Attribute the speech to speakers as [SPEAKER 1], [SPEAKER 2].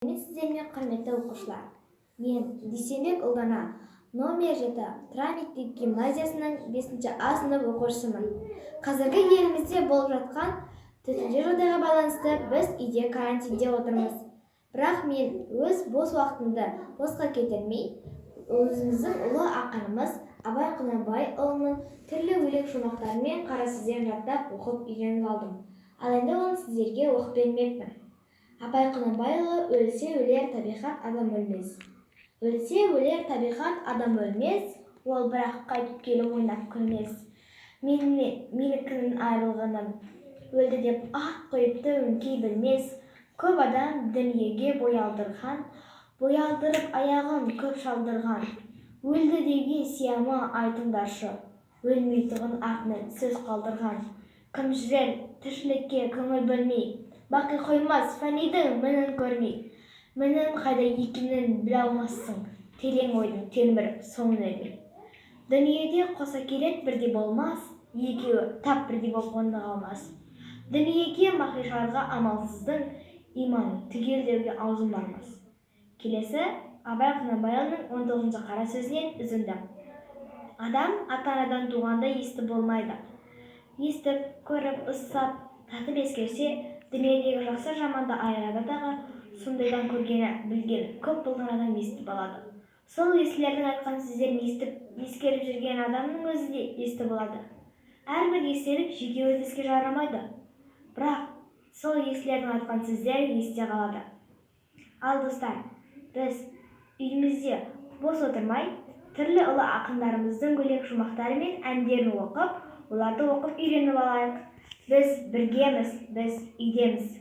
[SPEAKER 1] Сәлеметсіздер ме, құрметті оқушылар! Мен, Дүйсенбек Ұлдана, номер 7 Тұран мектеп гимназиясының 5 А сынып оқушысымын. Қазіргі елімізде болып жатқан төтенше жағдайға байланысты біз үйде карантинде отырмыз. Бірақ мен өз бос уақытымды босқа кетірмей, өзіміздің ұлы ақынымыз Абай Құнанбайұлының түрлі өлең шумақтары мен қара сөздерін жаттап оқып үйреніп алдым. Ал енді оны сіздерге оқып бермекпін. Абай Құнанбайұлы, «Өлсе өлер табиғат, адам өлмес». Өлсе өлер табиғат, адам өлмес, ол бірақ қайтып келіп ойнап күлмес. Менікінің айырылғанын өлді деп ат қойыпты, өңкей білмес. Көп адам дүниеге бой алдырған, бой алдырып аяғын көп шалдырған. Өлді деуге сия ма, айтыңдаршы, өлмейтұғын артынан сөз қалдырған? Кім жүрер тіршілікке көңіл бөлмей, бақи қоймас фәнидің мінін көрмей? Мінін қайда екенін біле алмассың, терең ойдың телміріп соңын ермей. Дүниеде қоса келед бірдей болмас, екеуі тап бірдей боп орныға алмас. Дүниеге махишарға амалсыздың иманын түгел деуге аузым бармас. Келесі Абай Құнанбайұлының 19-қара сөзінен үзінді. Адам ата-анадан туғанда есті болмайды. Естіп, көріп, ұстап, татып ескерсе, дүниедегі жақсы жаманды айырады дағы, сондайдан көргені, білгені көп болған адам есті болады. Сол естілердің айтқан сөздерін естіп, ескеріп жүрген адамның өзі де есті болады. Әрбір естелік жеке өз іске жарамайды, бірақ сол естілердің айтқан сөздері есте қалады. Ал, достар, біз үйімізде бос отырмай, түрлі ұлы ақындарымыздың өлең шумақтары мен әндерін оқып, оларды оқып үйреніп алайық. Біз біргеміз, біз үйдеміз.